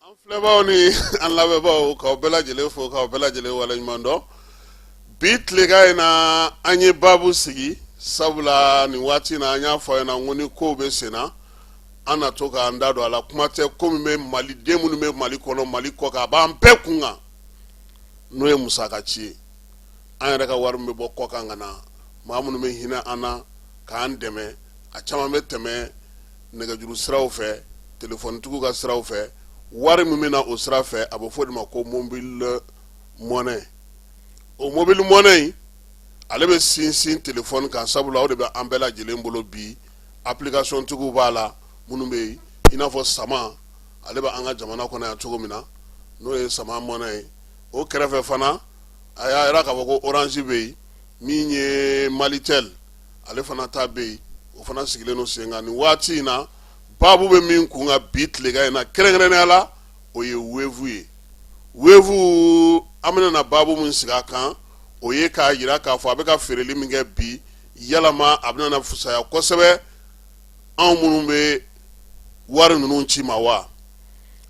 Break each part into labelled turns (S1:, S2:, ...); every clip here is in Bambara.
S1: An filɛbaaw ni an lamɛnbaaw, k'aw bɛɛ lajɛlen fo, k'aw bɛɛ lajɛlen waleɲuman dɔn. Bi tilegan in na, an ye baabu sigi, sabula nin waati in na, an y'a fɔ aw ɲɛna ko ni kow bɛ sen na, an na to k'an da don a la. Kuma tɛ ko min bɛ maliden minnu bɛ Mali kɔnɔ, Mali kɔkan, a b'an bɛɛ kun kan, n'o ye musaka ci ye. An yɛrɛ ka wari min bɛ bɔ kɔkan ka na, maa minnu bɛ hinɛ an na k'an dɛmɛ, a caman bɛ tɛmɛ nɛgɛjuru siraw fɛ, telefɔnitigiw ka siraw fɛ. Wari min bɛ na o sira fɛ, a bɛ fɔ o de ma ko mobile money. O mobile money in, ale bɛ sinsin telefɔni kan, sabula o de bɛ an bɛɛ lajɛlen bolo bi. Application tigiw b'a la minnu bɛ yen, i n'a fɔ Sama, ale bɛ an ka jamana kɔnɔ yan cogo min na, n'o ye Sama Money ye. O kɛrɛfɛ fana, a y'a jira k'a fɔ ko Orange bɛ yen, min ye Malitel, ale fana ta bɛ yen, o fana sigilen don sen kan nin waati in na. Baabu bɛ min kun kan bi tilegan in na kɛrɛnkɛrɛnnenya la, o ye Wave ye. Wave, an bɛna na baabu min sigi a kan, o ye k'a jira k'a fɔ a bɛ ka feereli min kɛ bi, yalama a bɛna na fisaya kosɛbɛ anw minnu bɛ wari ninnu ci ma wa?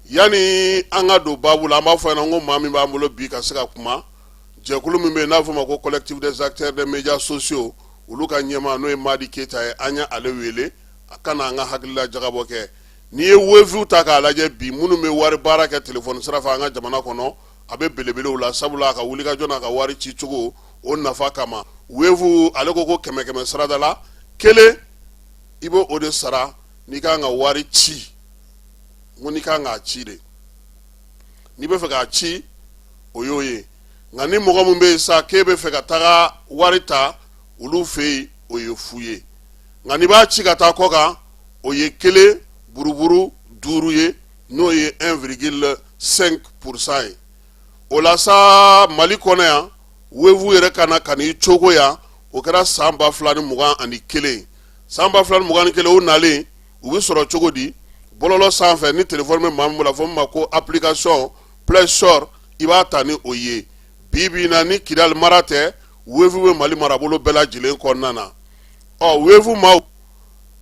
S1: Yanni an ka don baabu la, an b'a fɔ ɲɛna ko maa min b'an bolo bi ka se ka kuma, jɛkulu min bɛ yen n'a fɔ ma ko Collectif des acteurs des médias sociaux, olu ka ɲɛmaa, n'o ye Madi Keyita ye, an ye ale wele a ka na an ka hakilila jagabɔ kɛ. N'i ye Wave ta k'a lajɛ bi, minnu bɛ wari baara kɛ telefɔni sira fɛ an ka jamana kɔnɔ, a bɛ belebelew la, sabula a ka wulikajɔ n'a ka wari ci cogo o nafa kama. Wave ale ko kɛmɛ kɛmɛ sarada la kelen, i b'o o de sara n'i ka kan ka wari ci. N ko n'i ka kan k'a ci de, n'i bɛ fɛ k'a ci, o y'o ye. Nka ni mɔgɔ min bɛ yen sa k'e bɛ fɛ ka taga wari ta olu fɛ yen, o ye fu ye. Nka n'i b'a ci ka taa kɔ kan, o ye kelen buruburu duuru ye, n'o ye 1,5% ye. O la sa, Mali kɔnɔ yan, Wave yɛrɛ ka na ka n'i cogo yan, o kɛra san 2021. San 2021, o nalen, u bɛ sɔrɔ cogo di? Bɔlɔlɔ sanfɛ, ni telefɔni bɛ maa min bolo, a fɔ min ma ko application Play Store, i b'a ta ni o ye. Bi bi in na, ni Kidali mara tɛ, Wave bɛ Mali marabolo bɛɛ lajɛlen kɔnɔna na. Ɔ, Wave maaw,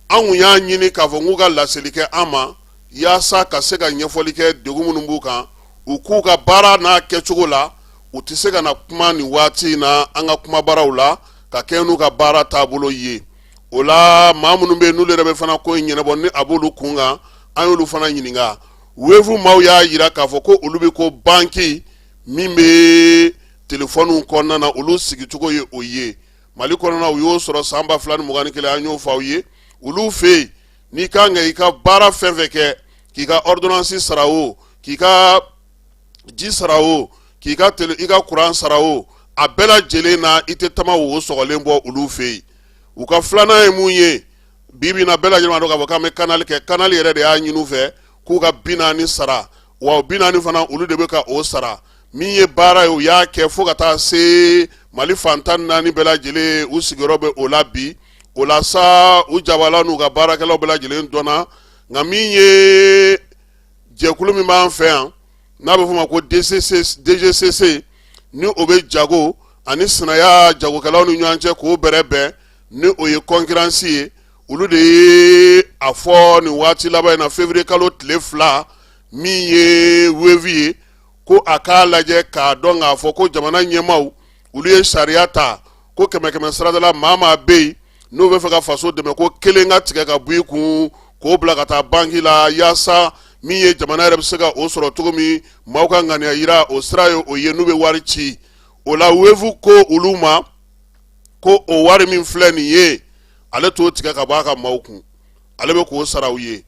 S1: an kun y'a ɲini k'a fɔ k'u ka laseli kɛ an ma, yaasa ka se ka ɲɛfɔli kɛ degun minnu b'u kan, u k'u ka baara n'a kɛcogo la. U tɛ se ka na kuma nin waati in na an ka kumabaraw la ka kɛ n'u ka baara taabolo ye. O la, maa minnu bɛ yen, n'olu yɛrɛ bɛ fana ko in ɲɛnabɔ ni a b'olu kun kan, an y'olu fana ɲininka. Wave maaw y'a jira k'a fɔ ko olu bɛ ko banki min bɛ telefɔniw kɔnɔna na, olu sigicogo ye o ye Mali kɔnɔna. U y'o sɔrɔ san 2021, an y'o fɔ aw ye. Olu fɛ yen, n'i kan ka i ka baara fɛn fɛn kɛ, k'i ka ordonnance sara o, k'i ka ji sara o, k'i ka tele, i ka kuran sara o, a bɛɛ lajɛlen na, i tɛ tama wo sɔgɔlen bɔ olu fɛ yen. U ka filanan ye mun ye? Bi bi in na, bɛɛ lajɛlen b'a dɔn k'a fɔ k'an bɛ canal kɛ. Canal yɛrɛ de y'a ɲini u fɛ k'u ka 40 sara, wa o 40 fana, olu de bɛ ka o sara. Min ye baara ye, u y'a kɛ fo ka taa se Mali fan 14 bɛɛ lajɛlen, u sigiyɔrɔ bɛ o la bi. O la sa, u jabala n'u ka baarakɛlaw bɛɛ lajɛlen dɔnna. Nka min ye jɛkulu min b'an fɛ yan, n'a bɛ f'o ma ko DGCC, ni o bɛ jago ani sinaya jagokɛlaw ni ɲɔgɔn cɛ k'o bɛrɛbɛn, ni o ye concurrence ye, olu de ye a fɔ nin waati laban in na, février kalo tile 2, min ye Wave ye, ko a k'a lajɛ k'a dɔn k'a fɔ ko jamana ɲɛmaaw, olu ye sariya ta ko kɛmɛ kɛmɛ sarada la, maa maa bɛ yen n'o bɛ fɛ ka faso dɛmɛ, ko kelen ka tigɛ ka bɔ i kun k'o bila ka taa banki la, yaasa min ye jamana yɛrɛ bɛ se ka o sɔrɔ cogo min, maaw ka ŋaniya yira o sira ye o ye n'u bɛ wari ci. O la, Wave ko olu ma ko o wari min filɛ nin ye, ale t'o tigɛ ka bɔ a ka maaw kun, ale bɛ k'o sara u ye.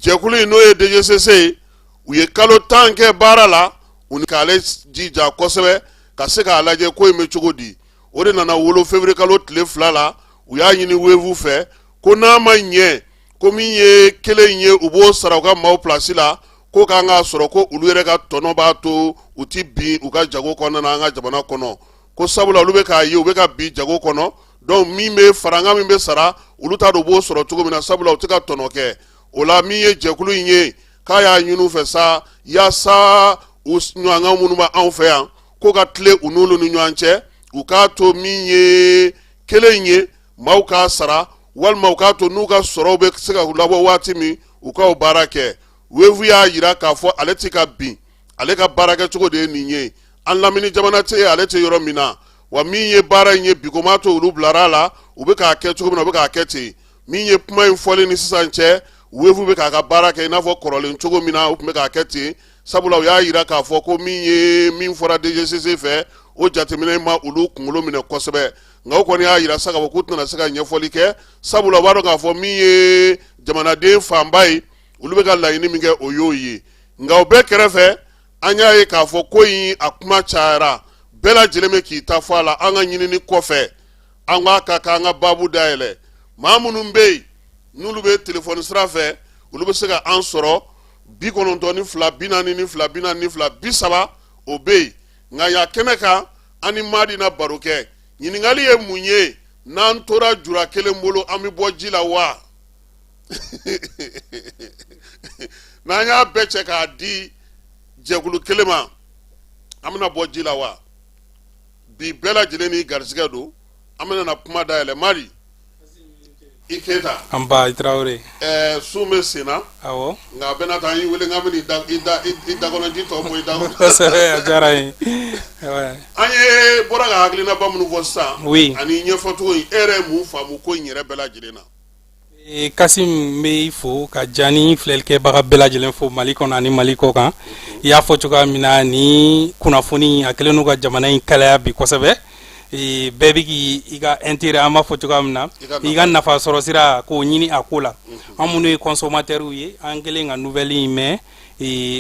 S1: Jɛkulu in, n'o ye DGCC ye, u ye kalo 10 kɛ baara la, u ni k'ale jija kosɛbɛ ka se k'a lajɛ ko in bɛ cogo di. O de nana wolo février kalo tile 2 la. U y'a ɲini Wave fɛ ko n'a ma ɲɛ ko min ye kelen ye, u b'o sara u ka maaw place la, ko k'an k'a sɔrɔ ko olu yɛrɛ ka tɔnɔ b'a to u ti bin u ka jago kɔnɔna na an ka jamana kɔnɔ, ko sabula olu bɛ k'a ye u bɛ ka bin jago kɔnɔ. Donc min bɛ farankan min bɛ sara, olu t'a dɔn u b'o sɔrɔ cogo min na, sabula u tɛ ka tɔnɔ kɛ o la. Min ye jɛkulu in ye, k'a y'a ɲini u fɛ sa, yaasa u ɲɔgɔnkan minnu bɛ anw fɛ yan, ko ka tilen u n'olu ni ɲɔgɔn cɛ, u k'a to min ye kelen ye, maaw k'a sara, walima u k'a to n'u ka sɔrɔw bɛ se ka labɔ waati min, u k'o baara kɛ. Wave y'a jira k'a fɔ ale tɛ ka bin, ale ka baarakɛcogo de ye nin ye. An lamini jamana tɛ yen, ale tɛ yɔrɔ min na wa. Min ye baara in ye, biko m'a to olu bilara a la, u bɛ k'a kɛ cogo min na, u bɛ k'a kɛ ten. Min ye kuma in fɔlen ni sisan cɛ, Wave bɛ k'a ka baara kɛ i n'a fɔ kɔrɔlen cogo min na, u tun bɛ k'a kɛ ten, sabula u y'a jira k'a fɔ ko min ye min fɔra DGCC fɛ, o jateminɛ ma olu kunkolo minɛ kosɛbɛ. Nka u kɔni y'a jira sa k'a fɔ k'u tɛna se ka ɲɛfɔli kɛ, sabula u b'a dɔn k'a fɔ min ye jamanaden fanba ye, olu bɛ ka laɲini min kɛ, o y'o ye. Nka o bɛɛ kɛrɛfɛ, an y'a ye k'a fɔ ko in a kuma cayara, bɛɛ lajɛlen bɛ k'i ta fɔ a la. An ka ɲinini kɔfɛ, an k'a ka k'an ka baabu dayɛlɛ. Maa minnu bɛ yen n'olu bɛ telefɔni sira fɛ, olu bɛ se ka an sɔrɔ 92 42 42 30, o bɛ yen. Nka yan kɛnɛ kan, an ni Madi na baro kɛ. Ɲininkali ye mun ye? N'an tora jura kelen bolo, an bɛ bɔ ji la wa? N'an y'a bɛɛ cɛ k'a di jɛkulu kelen ma, an bɛna bɔ ji la wa? Bi, bɛɛ lajɛlen n'i garisɛgɛ don. An bɛna na kuma dayɛlɛ. Madi, i Keyita.
S2: Nba, i Tarawele.
S1: Sun bɛ sen na.
S2: Awɔ.
S1: Nka a bɛna taa, an y'i wele k'an bɛna i da i dakɔnɔji tɔ bɔ i da kɔnɔ.
S2: Kosɛbɛ, a diyara n ye.
S1: An ye bɔra ka hakilinaba minnu fɔ sisan.
S2: Oui.
S1: Ani ɲɛfɔcogo in, e yɛrɛ ye mun faamu ko in yɛrɛ bɛɛ lajɛlen na?
S2: Kasim, n bɛ i fo ka Jani filɛlikɛbaga bɛɛ lajɛlen fo Mali kɔnɔ ani Mali kɔ kan. I y'a fɔ cogoya min na, ni kunnafoni a kɛlen don ka jamana in kalaya bi kosɛbɛ. Bɛɛ bɛ k'i ka intérêt, an b'a fɔ cogoya min na, i ka nafa sɔrɔ sira k'o ɲini a ko la. An minnu ye consommateurs ye, an kɛlen ka nouvelle in mɛn,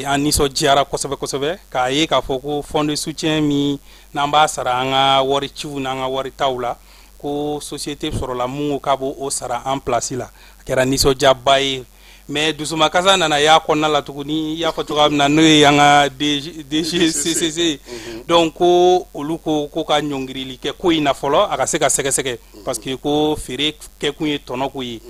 S2: an nisɔndiyara kosɛbɛ kosɛbɛ k'a ye k'a fɔ ko fonds de soutien min n'an b'a sara an ka wari ciw n'an ka wari taw la, ko société sɔrɔla mun ko k'a b'o sara en place la, a kɛra nisɔndiyaba ye. Mais dusumakasa nana y'a kɔnɔna la tuguni. I y'a fɔ cogoya min na, n'o ye an ka DGCCC, donc ko olu ko ka ɲɔngirili kɛ ko in na fɔlɔ, a ka se ka sɛgɛsɛgɛ, parce que ko feere kɛkun ye tɔnɔ ko ye.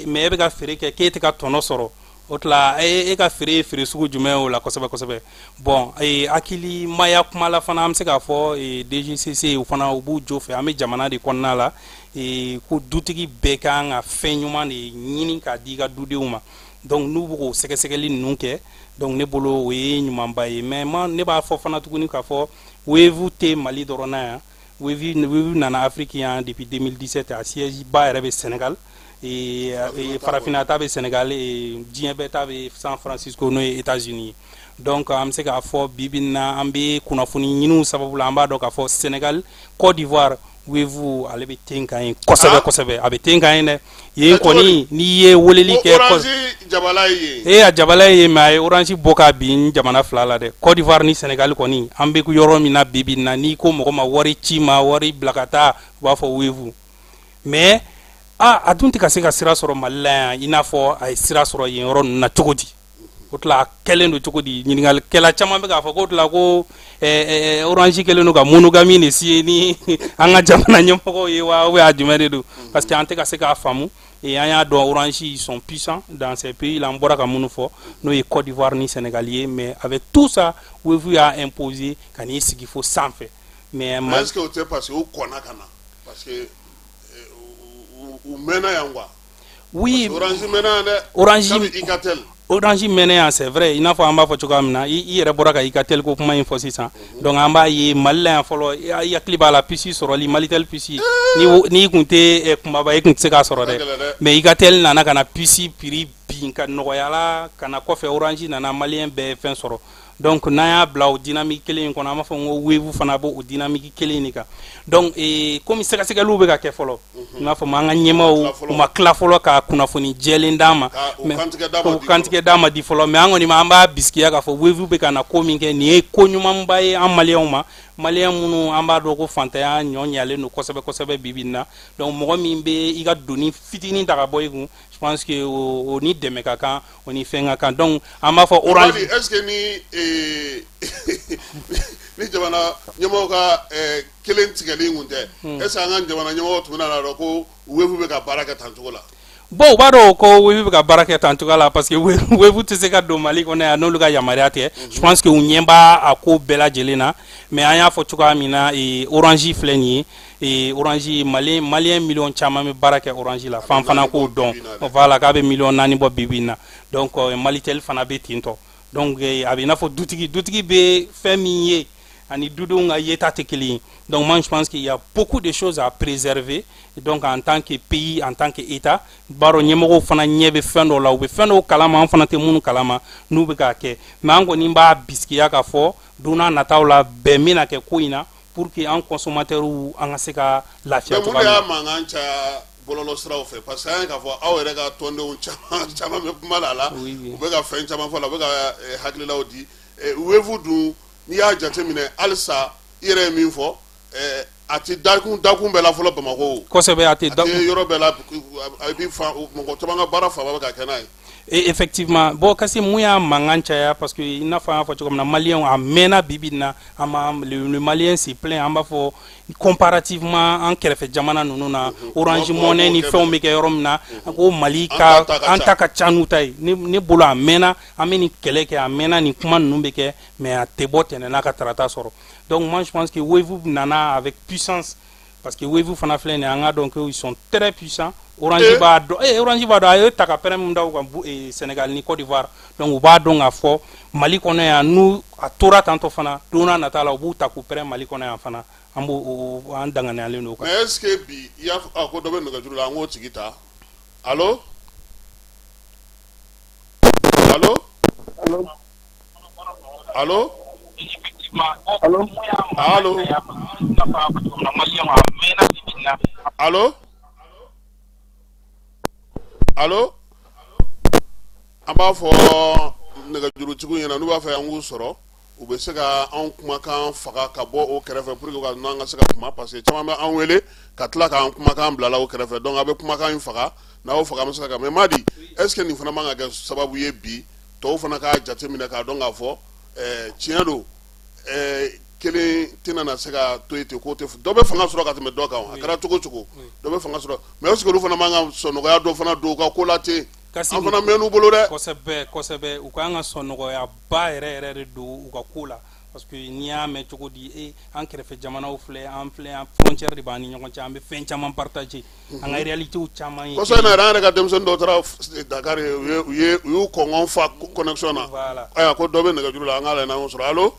S2: Mais e bɛ ka feere kɛ k'e tɛ ka tɔnɔ sɔrɔ, o tila e ka feere ye feere sugu jumɛn o la? Kosɛbɛ kosɛbɛ. Bon, hakilimaya kuma la fana, an bɛ se k'a fɔ DGCC, u fana u b'u jo fɛ. An bɛ jamana de kɔnɔna la ko dutigi bɛɛ ka kan ka fɛn ɲuman de ɲini k'a di i ka dudenw ma. Donc n'u bɛ k'o sɛgɛsɛgɛli ninnu kɛ, donc ne bolo o ye ɲumanba ye. Mais ne b'a fɔ fana tuguni k'a fɔ Wave tɛ Mali dɔrɔn na yan. Wave nana Afrique yan depuis 2017. A siège ba yɛrɛ bɛ Sénégal, farafinna ta bɛ Sénégal, diɲɛ bɛɛ ta bɛ San Francisco, n'o ye États-Unis ye. Donc an bɛ se k'a fɔ bi bi in na, an bɛ kunnafoni ɲiniw sababu la, an b'a dɔn k'a fɔ Sénégal, Côte d'Ivoire, Wave ale bɛ ten kan yen kosɛbɛ kosɛbɛ. A bɛ ten kan yen dɛ. Yen kɔni, n'i ye weleli kɛ.
S1: Orange jabala ye
S2: yen. Ee, a jabala ye, mais a ye Orange bɔ ka bin jamana fila la dɛ, Côte d'Ivoire ni Sénégal kɔni. An bɛ yɔrɔ min na bi bi in na, n'i ko mɔgɔ ma wari ci ma, wari bila ka taa, u b'a fɔ Wave. Mais a dun tɛ ka se ka sira sɔrɔ Mali la yan i n'a fɔ a ye sira sɔrɔ yen yɔrɔ ninnu na cogo di? O tila a kɛlen don cogo di? Ɲininkalikɛla caman bɛ k'a fɔ k'o tila ko Orange kɛlen don ka monogamie de signer ni an ka jamana ɲɛmɔgɔw ye wa, ou bien a jumɛn de don? Parce que an tɛ ka se k'a faamu. Et an y'a dɔn, Orange, ils sont puissants dans ces pays là, an bɔra ka minnu fɔ, n'o ye Côte d'Ivoire ni Sénégal ye. Mais avec tout ça, Wave y'a imposé ka n'i sigi fo sanfɛ. Mais
S1: est-ce que o tɛ parce que u kɔnna ka na, parce que u mɛnna yan quoi?
S2: Oui.
S1: Orange mɛnna yan dɛ.
S2: Orange
S1: Ikatel.
S2: Orange mɛnna yan, c'est vrai. I n'a fɔ an b'a fɔ cogoya min na, i yɛrɛ bɔra ka Ikatel ko kuma in fɔ sisan. Donc an b'a ye Mali la yan fɔlɔ, i hakili b'a la, puce sɔrɔli, Malitel puce, n'i kun tɛ kunbaba, i kun tɛ se k'a sɔrɔ dɛ. Mais Ikatel nana ka na puce prix bin ka nɔgɔya la ka na kɔfɛ, Orange nana, maliyɛn bɛɛ ye fɛn sɔrɔ. Donc n'an y'a bila o dynamique kelen in kɔnɔ, an b'a fɔ ko Wave fana b'o dynamique kelen in de kan. Donc komi sɛgɛsɛgɛliw bɛ ka kɛ fɔlɔ, n b'a fɔ an ka ɲɛmaaw, u ma tila fɔlɔ ka kunnafoni jɛlen d'an ma, o kantigɛ d'a ma di fɔlɔ. Mais an kɔni an b'a bisigiya k'a fɔ Wave bɛ ka na ko min kɛ, nin ye ko ɲumanba ye an maliyɛnw ma, maliyɛn minnu an b'a dɔn ko fantanya ɲɔ ɲalen don kosɛbɛ kosɛbɛ bi bi in na. Donc mɔgɔ min bɛ i ka doni fitinin ta ka bɔ i kun, je pense que o ni dɛmɛ ka kan, o ni fɛn ka kan. Donc an b'a fɔ
S1: Orange, est ce que ni jamana ɲɛmɔgɔw ka kelen tigɛli kun tɛ, est ce que an ka jamana ɲɛmɔgɔw tun bɛna dɔn ko Wave bɛ ka baara kɛ tan cogo la?
S2: Bon, u b'a dɔn ko Wave bɛ ka baara kɛ tan cogoya la, parce que Wave tɛ se ka don Mali kɔnɔ yan n'olu ka yamaruya tɛ. Je pense que u ɲɛ b'a a ko bɛɛ lajɛlen na. Mais an y'a fɔ cogoya min na, Orange filɛ nin ye, Orange, maliyɛn miliyɔn caman bɛ baara kɛ Orange la, fan fana k'o dɔn. Voilà, k'a bɛ miliyɔn 4 bɔ bi bi in na. Donc Malitel fana bɛ ten tɔ. Donc a bɛ i n'a fɔ dutigi bɛ fɛn min ye ani dudenw ka yeta tɛ kelen ye. Donc moi, je pense qu'il y a beaucoup de choses à préserver. Donc en tant que pays, en tant que état, baro ɲɛmɔgɔw fana ɲɛ bɛ fɛn dɔw la, u bɛ fɛn dɔw kalama, an fana tɛ minnu kalama n'u bɛ k'a kɛ. Mais an kɔni b'a bisigiya k'a fɔ don n'a nataw la, bɛn bɛna kɛ ko in na pour que an consommateurs, an ka se ka lafiya.
S1: Cogoya min na, mun de y'a mankan caya bɔlɔlɔ siraw fɛ? Parce que an ye k'a fɔ aw yɛrɛ ka tɔndenw caman caman bɛ kuma la, u bɛ ka fɛn caman fɔ la, u bɛ ka hakililaw di. Wave dun, n'i y'a jateminɛ halisa, i yɛrɛ ye min fɔ, a tɛ dakun dakun bɛɛ la fɔlɔ Bamakɔ.
S2: Kosɛbɛ, a tɛ.
S1: A tɛ yɔrɔ bɛɛ la. A bɛ fan mɔgɔ caman ka baara fanba bɛ ka kɛ n'a ye.
S2: Et effectivement, bon, kasi mun y'a mankan caya? Parce que i n'a fɔ an y'a fɔ cogo min na, maliyɛnw a mɛnna, bi bi in na, an ma le malien s'y plaint. An b'a fɔ comparativement an kɛrɛfɛ jamana ninnu na, Orange Money ni fɛnw bɛ kɛ yɔrɔ min na, ko Mali ka an ta ka ca n'u ta ye. Ne bolo, a mɛnna an bɛ nin kɛlɛ kɛ, a mɛnna nin kuma ninnu bɛ kɛ, mais a tɛ bɔ tɛnɛn n'a ka tarata sɔrɔ. Donc moi, je pense que Wave nana avec puissance, parce que Wave fana filɛ nin ye, an k'a dɔn qu'ils sont très puissants. Orange b'a dɔn, Orange b'a dɔn, a ye ta ka pɛrɛn min da u kan Sénégal ni Côte d'Ivoire. Donc u b'a dɔn k'a fɔ Mali kɔnɔ yan, n'u a tora tantɔ fana, don n'a nata la, u b'u ta k'u pɛrɛn Mali kɔnɔ yan fana. An b'o an danganiyalen don o kan.
S1: Mais est ce que bi i y'a fɔ ko dɔ bɛ nɛgɛjuru la, an k'o tigi ta. Allo, allo, allo,
S3: allo,
S1: allo, allo, allo. An b'a fɔ nɛgɛjurutigiw ɲɛna, n'u b'a fɛ an k'u sɔrɔ, u bɛ se ka anw kumakan faga ka bɔ o kɛrɛfɛ pour que n'an ka se ka kuma, parce que caman bɛ an wele ka tila k'an kumakan bila la o kɛrɛfɛ. Donc a bɛ kumakan in faga, n'a y'o faga, an bɛ se ka. Mais Madi, est ce que nin fana man ka kɛ sababu ye bi, tɔw fana k'a jateminɛ k'a dɔn k'a fɔ tiɲɛ don, kelen tɛna na se ka to yen ten, ko tɛ dɔ bɛ fanga sɔrɔ ka tɛmɛ dɔ kan? A kɛra cogo cogo, dɔ bɛ fanga sɔrɔ, mais est ce que olu fana man ka sɔn nɔgɔya dɔ fana don u ka ko la ten? An fana mɛn'u bolo dɛ.
S2: Kosɛbɛ kosɛbɛ, u kan ka sɔn nɔgɔyaba yɛrɛ yɛrɛ de don u ka ko la, parce que n'i y'a mɛn cogo di, an kɛrɛfɛ jamanaw filɛ, an filɛ, an frontière de b'an ni ɲɔgɔn cɛ, an bɛ fɛn caman partager, an ka réalités caman ye.
S1: Kɔsɔ in na yɛrɛ, an yɛrɛ ka denmisɛnnin dɔw taara Dakar, u y'u kɔngɔn fa connexion na. Ayiwa, ko dɔ bɛ nɛgɛjuru la, an k'a lajɛ n'an y'o sɔrɔ. Allo,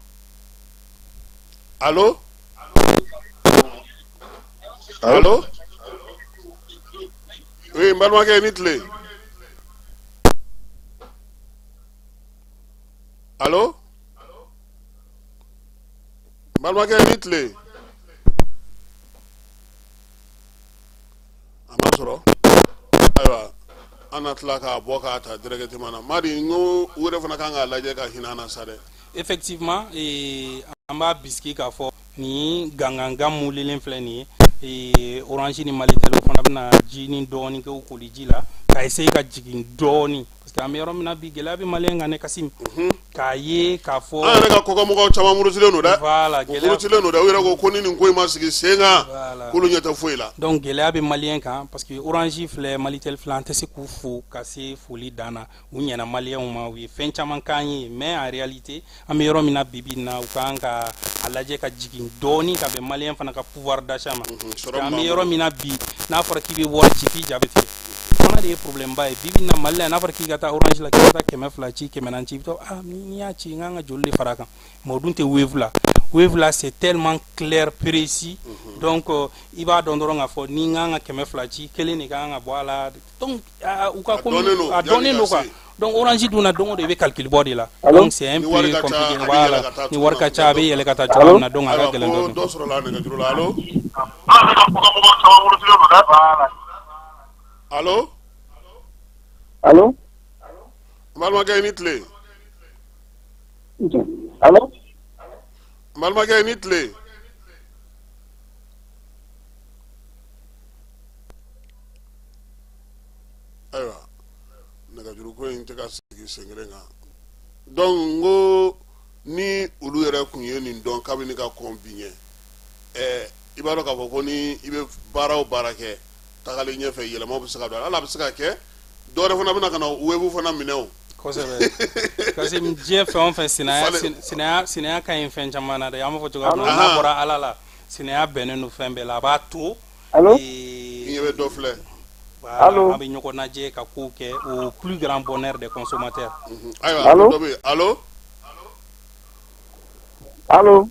S1: allo, allo. Oui, n balimakɛ, i ni tile. Allo, n balimakɛ, i ni tile. A ma sɔrɔ. Ayiwa, an na tila k'a bɔ k'a ta directement na. Madi, n ko u yɛrɛ fana kan k'a lajɛ ka hinɛ an na sa dɛ.
S2: Effectivement, an b'a bisigi k'a fɔ nin gangangan mulilen filɛ nin ye, Orange ni Malitel, o fana bɛna ji ni dɔɔni kɛ u koli ji la ka essayer ka jigin dɔɔni, parce que an bɛ yɔrɔ min na bi, gɛlɛya bɛ maliyɛn kan ne Kasim, k'a ye k'a fɔ.
S1: An yɛrɛ ka kɔkanmɔgɔw caman murutilen don dɛ.
S2: Voilà.
S1: U murutilen don dɛ. U yɛrɛ ko ko ni nin ko in ma sigi sen kan, k'olu ɲɛ tɛ foyi la.
S2: Donc gɛlɛya bɛ maliyɛn kan, parce que Orange filɛ, Malitel filɛ, an tɛ se k'u fo ka se foli dan na. U ɲɛna maliyɛnw ma, u ye fɛn caman k'an ye, mais en réalité, an bɛ yɔrɔ min na bi bi in na, u kan ka a lajɛ ka jigin dɔɔni ka bɛn maliyɛn fana ka pouvoir d'achat ma.
S1: Sɔrɔ
S2: an
S1: min
S2: bɛ
S1: b'an
S2: yɔrɔ
S1: bolo.
S2: Min na bi, n'a fɔra k'i bɛ wari ci, k'i ja bɛ tigɛ, o fana de ye problème ba ye bi bi in na Mali la. N'a fɔra k'i ka taa Orange la, k'i ka taa 200 ci, 400 ci, i bɛ taa, ah, n'i y'a ci, n kan ka joli de fara a kan? Mais o dun tɛ Wave la. Wave la, c'est tellement clair, précis. Donc i b'a dɔn dɔrɔn k'a fɔ ni n kan ka 200 ci, kelen de kan ka bɔ a la. Donc u ka
S1: A dɔnnen don
S2: a dɔnnen don
S1: yanni
S2: quoi.
S1: ka se.
S2: Donc Orange dun na, don o don i bɛ calcul bɔ de la.
S3: Allô?
S2: Donc c'est un
S1: Ni wari
S2: peu
S1: ka ca,
S2: compliqué.
S1: a bɛ yɛlɛ
S2: Voilà,
S1: ka taa
S2: ni wari ka ca, a bɛ yɛlɛ ka taa cogoya
S3: Allô?
S2: min na, donc a ka
S1: Ayiwa,
S2: gɛlɛn
S1: ko
S2: dɔɔnin.
S1: dɔ sɔrɔla nɛgɛjuru la. Allo? Allo?
S3: Allô?
S1: N balimakɛ, i ni tile.
S3: Allô?
S1: N balimakɛ, i ni tile. Ayiwa, nɛgɛjuru ko in tɛ ka sigi sen kelen kan. Donc n ko ni olu yɛrɛ tun ye nin dɔn kabini ka kɔn bi ɲɛ, i b'a dɔn k'a fɔ ko ni i bɛ baara o baara kɛ tagalen ɲɛfɛ, yɛlɛmaw bɛ se ka don a la. Hali a bɛ se ka kɛ dɔwɛrɛ fana bɛna ka na Wave fana minɛ o.
S2: Kosɛbɛ, parce que diɲɛ fɛn o fɛn, sinaya sinaya sinaya ka ɲi fɛn caman na dɛ. An b'a fɔ cogoya min na, n'a bɔra Ala la, sinaya bɛnnen don fɛn bɛɛ la, a b'a to
S3: Allô?
S1: I ɲɛ bɛ dɔ filɛ.
S2: Voilà,
S3: Allô?
S2: an bɛ ɲɔgɔn lajɛ ka kow kɛ au plus grand bonheur des consommateurs.
S1: Ayiwa,
S3: Allo?
S1: dɔ bɛ yen. Allo?
S3: Allô?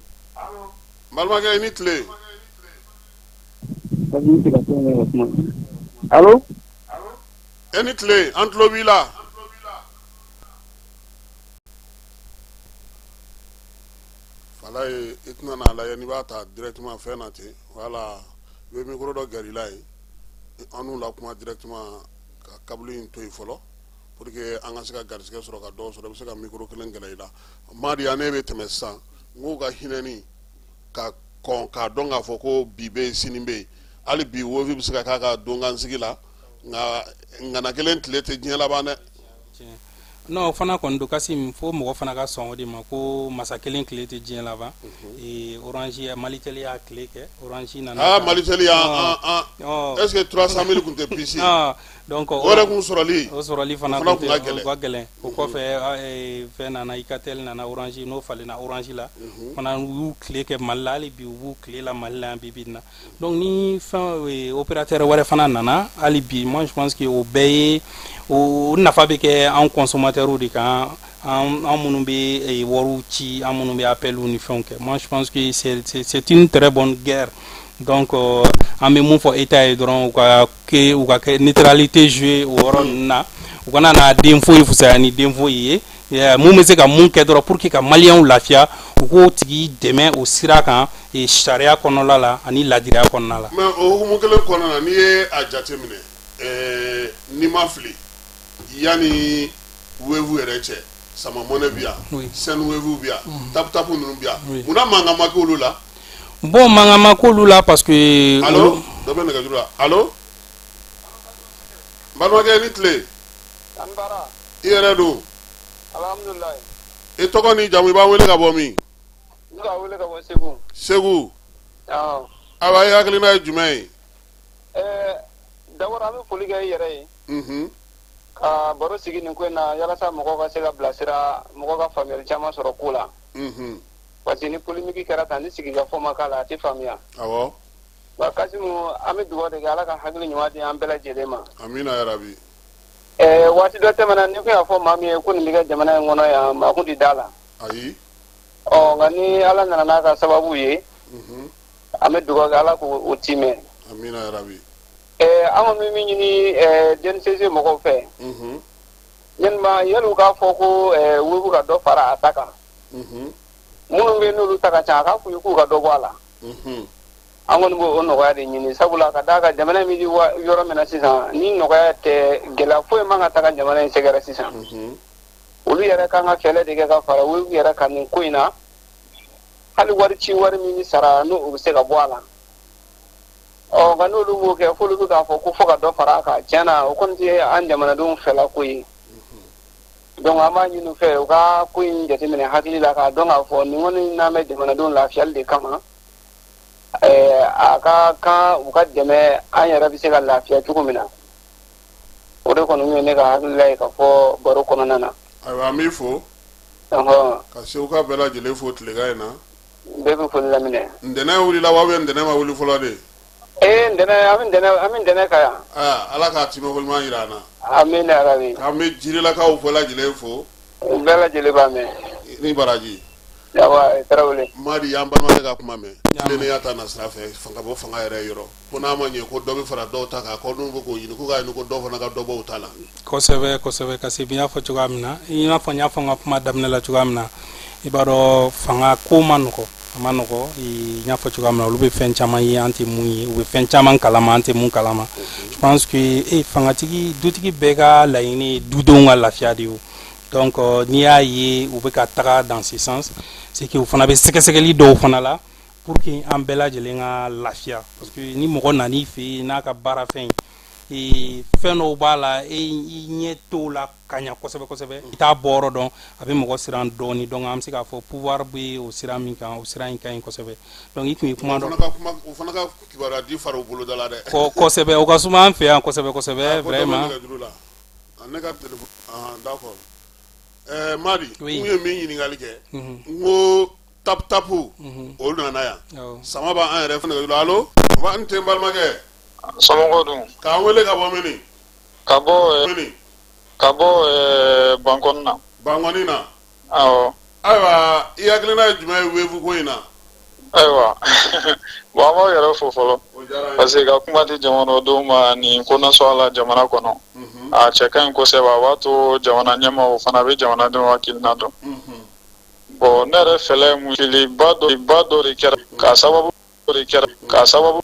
S1: N balimakɛ, i ni tile.
S3: Allô?
S1: E ni tile, an tulo b'i la. Fala ye, i tɛna n'a lajɛ n'i b'a ta directement fɛn na ten. Voilà, i bɛ micro dɔ gɛrɛ i la yen, an n'u la kuma directement, ka câble in to yen fɔlɔ pour que an ka se ka garisɛgɛ sɔrɔ ka dɔw sɔrɔ. I bɛ se ka micro kelen gɛrɛ i la. Madi, an ne bɛ tɛmɛ sisan. N k'u ka hinɛni ka kɔn k'a dɔn k'a fɔ ko bi bɛ yen, sini bɛ yen. Hali bi Wave bɛ se ka k'a ka donkansigi la, nka ŋana kelen tile tɛ diɲɛ laban dɛ.
S2: Tiɲɛ. Non, o fana kɔni don, Kasim. Fo mɔgɔ fana ka sɔn o de ma ko masa kelen tile tɛ diɲɛ laban. Orange, Malitel y'a tile kɛ, Orange nana
S1: Ah, Malitel y'an an an est ce que 300 000 tun tɛ puce?
S2: Ah, donc
S1: o yɛrɛ kun sɔrɔli
S2: o sɔrɔli fana
S1: o fana
S2: kun
S1: kun ka
S2: tɛ
S1: gɛlɛn.
S2: O ka gɛlɛn. O kɔfɛ, fɛn nana, Alcatel nana, Orange n'o falenna Orange la fana, u y'u tile kɛ Mali la. Hali bi u b'u tile la Mali la yan bi bi in na. Donc ni fɛn opérateur wɛrɛ fana nana hali bi, moi je pense que o bɛɛ ye o nafa bɛ kɛ an consommateurs de kan, an minnu bɛ wariw ci, an minnu bɛ appels ni fɛnw kɛ. Moi je pense que c'est une très bonne guerre. Donc an bɛ mun fɔ État ye dɔrɔn, u ka kɛ neutralité jouer o yɔrɔ ninnu na, u kana na den foyi fisaya ni den foyi ye. Mun bɛ se ka mun kɛ dɔrɔn pour que ka maliyɛnw lafiya, u k'o tigi dɛmɛ o sira kan, sariya kɔnɔla la ani ladiriya kɔnɔna la.
S1: Mais o hukumu kelen kɔnɔna na, n'i ye a jateminɛ, n'i ma fili, yanni Wave yɛrɛ cɛ, Sama Money bi yan, Sendwave bi yan, TapTap ninnu bi yan, munna mankan ma k'olu la?
S2: Bon, mankan ma k'olu la parce que
S1: Allo, dɔ bɛ nɛgɛjuru la. Allo, n balimakɛ, i ni tile.
S3: An baara.
S1: I yɛrɛ don?
S3: Alhamdulilayi.
S1: I tɔgɔ ni jamu, i b'an wele ka bɔ min?
S3: N bɛ ka wele ka bɔ Segu.
S1: Segu.
S3: Awɔ.
S1: Ayiwa, i hakilina ye jumɛn ye?
S3: D'abord an bɛ foli kɛ i yɛrɛ ye. Ka baro sigi nin ko in na yalasa mɔgɔw ka se ka bilasira, mɔgɔw ka faamuyali caman sɔrɔ ko la. Parce que ni polémique kɛra tan, ni sigikafɔ ma k'a la, a tɛ faamuya. Wa Kasimu, an bɛ dugawu de kɛ, Ala ka hakili ɲuman di an bɛɛ lajɛlen ma.
S1: Amina yarabi.
S3: Waati dɔ tɛmɛna, ni kun y'a fɔ maa min ye ko nin bɛ kɛ jamana in kɔnɔ yan, maa kun tɛ da la.
S1: Ayi.
S3: Ɔ, nka ni Ala nana n'a ka sababu ye, an bɛ dugawu kɛ, Ala k'o timɛ.
S1: Amina yarabi.
S3: An kɔni bɛ min ɲini DNCC mɔgɔw fɛ, yalima yali u k'a fɔ ko Wave ka dɔ fara a ta kan. Minnu bɛ yen n'olu ta ka ca, a k'a f'u ye k'u ka dɔ bɔ a la. An kɔni b'o nɔgɔya de ɲini, sabula ka d'a kan jamana in bɛ yɔrɔ min na sisan, ni nɔgɔya tɛ, gɛlɛya foyi man ka taga jamana in sɛgɛrɛ sisan. Olu yɛrɛ kan ka fɛɛrɛ de kɛ ka fara Wave yɛrɛ kan nin ko in na, hali wari ci wari min bɛ sara, n'o o bɛ se ka bɔ a la. Ɔ, nka n'olu b'o kɛ, f'olu bɛ k'a fɔ ko fo ka dɔ fara a kan, tiɲɛ na o kɔni tɛ an jamanadenw fɛla ko ye. Donc an b'a ɲini u fɛ, u ka ko in jateminɛ hakili la, k'a dɔn k'a fɔ nin kɔni n'an bɛ jamanadenw lafiyali de kama, a ka kan u ka dɛmɛ, an yɛrɛ bɛ se ka lafiya cogo min na. O de kɔni ye ne ka hakilila ye ka fɔ baro kɔnɔna na.
S1: Ayiwa, an b'i fo ka Seguka bɛɛ lajɛlen fo tilegan in na.
S3: Bɛɛ bɛ foli laminɛ.
S1: Ntɛnɛn wulila wa, bɛ ntɛnɛn ma wuli fɔlɔ de?
S3: Ee, ntɛnɛn, an bɛ ntɛnɛn ka yan.
S1: Aa, Ala k'a timɛko ɲuman jira an na.
S3: Amina yarabi.
S1: K'an bɛ Jirilakaw bɛɛ lajɛlen fo.
S3: U bɛɛ lajɛlen b'a mɛn.
S1: Ni baraji.
S3: Awa, Tarawele.
S1: Madi, y'an balimakɛ ka kuma mɛn. Tilennenya ta na sira fɛ, fanga bɔ fanga yɛrɛ yɔrɔ ko n'a ma ɲɛ ko dɔ bɛ fara dɔw ta kan, ko n'u bɛ k'o ɲini, k'u k'a ɲini ko dɔw fana ka dɔ bɔ u ta la.
S2: Kosɛbɛ kosɛbɛ, kasi n y'a fɔ cogoya min na, i n'a fɔ n y'a fɔ n ka kuma daminɛ la cogoya min na, i b'a dɔn fanga ko ma nɔgɔ, a ma nɔgɔ. N y'a fɔ cogoya min na, olu bɛ fɛn caman ye an tɛ mun ye, u bɛ fɛn caman kalama an tɛ mun kalama. Je pense que fangatigi, dutigi bɛɛ ka laɲini ye dudenw ka lafiya de ye o. Donc n'i y'a ye u bɛ ka taga dans ce sens, c'est que u fana bɛ sɛgɛsɛgɛli dɔw fana la pour que an bɛɛ lajɛlen ka lafiya, parce que ni mɔgɔ nan'i fɛ yen n'a ka baarafɛn ye, fɛn dɔw b'a la, e i ɲɛ t'o la ka ɲa kosɛbɛ kosɛbɛ, i t'a bɔyɔrɔ dɔn, a bɛ mɔgɔ siran dɔɔni. Donc an bɛ se k'a fɔ pouvoir bɛ o sira min kan, o sira in ka ɲi kosɛbɛ. Donc i tun ye kuma
S1: O
S2: dɔ
S1: fana ka kuma, o fana ka kibaruya di fara u boloda la dɛ.
S2: Kosɛbɛ, o ka suma an fɛ yan kosɛbɛ kosɛbɛ.
S1: Ko dɔ bɛ
S2: vraiment.
S1: nɛgɛjuru la. A ne ka téléphone, ah d'accord. Madi,
S2: Oui.
S1: n ye min ɲininkali kɛ, n ko tap tap olu nana yan. Sama b'an yɛrɛ nɛgɛjuru la. Allo, n tɛ n balimakɛ.
S4: Somɔgɔw dun?
S1: K'an wele ka bɔ mini?
S4: Ka bɔ
S1: Mini?
S4: Ka bɔ Bankɔni na.
S1: Bankɔni na.
S4: Awɔ.
S1: Ayiwa, i hakilina ye jumɛn ye Wave ko in na?
S4: Ayiwa, bon, an b'aw yɛrɛ fo fɔlɔ.
S1: O diyara an ye.
S4: Parce que ka kuma di jamanadenw ma nin ko nasɔn la jamana kɔnɔ, a cɛ ka ɲi kosɛbɛ. A b'a to jamana ɲɛmaaw fana bɛ jamanadenw hakilina dɔn. Bon, ne yɛrɛ fɛlɛ ye mun, filiba dɔ ba dɔ de kɛra k'a sababu de kɛra k'a sababu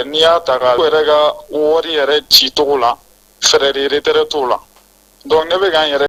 S4: n'i y'a ta ka yɛrɛ ka wari yɛrɛ ci cogo la, frais de retrait t'o la. Donc ne bɛ ka n yɛrɛ